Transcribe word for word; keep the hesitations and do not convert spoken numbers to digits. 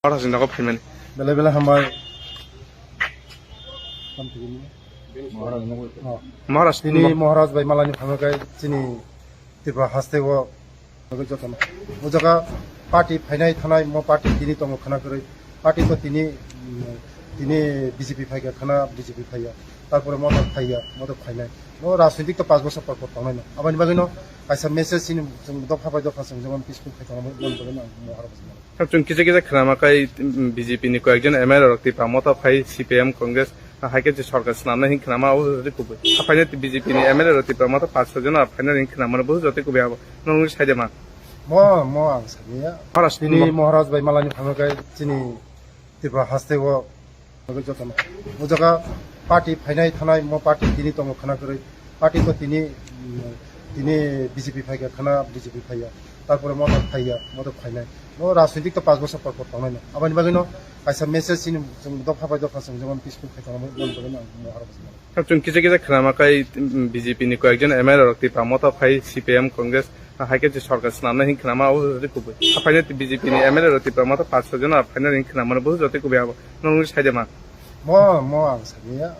Maharaj ni nogo phaimani. Belai belai hambai. Oh. Maharaj Tini ni Maharaj bai malani phaimani kai chini Tripura haste o jotono. O jaga party phainai thanai mo party tini tongo khana kwrwi. Party to tini, mm, tini B J P phaikha khana B J P phaiya. Tarpore mo phaiya, mo phainai. No rajnitik to panch bosor por por tongnai no. Aboni bagwi no kaisa message chini chwng dopha bai dopha chwng jemon peaceful khai tongo, aboni bagwi no ang mo harap. Sir, chwng kisa kisa khwnama kai, mm, B J P ni koyekjon M L A rok Tipra Motha phai C P I M Congress, ah, hai khe je sorkar swnamnai hin khwnama abo jotoi kubui. Ah, phainai B J P ni M L A rok Tipra Motha panch soi jon ah phainai hin khwnama bo jotoi kubui abo. Nong sai de ma? Mo, mo ang sani ya. Maharaj Tini mo- Maharaj bai malani phaimani kai chini Tripura haste o jotono. O jaga party phainai thanai mo party tini tongo khana kwrwi. Party to tini, mm, tini B J P phaikha khana B J P phaiya. Tarpore mo phaiya, mo phainai. No rajnitik to panch bosor por por tongnai no. Aboni bagwi no kaisa message chini chwng dopha bai dopha chwng jemon peaceful khai tongo, aboni bagwi no ang mo harap. Sir, chwng kisa kisa khwnama kai, mm, B J P ni koyekjon M L A rok Tipra Motha phai C P I M Congress, ah, hai khe je sorkar swnamnai hin khwnama abo jotoi kubui. Ah, phainai B J P ni M L A rok Tipra Motha panch soi jon ah phainai hin khwnama bo jotoi kubui abo. Nong sai de ma? Mo, mo ang sani ya.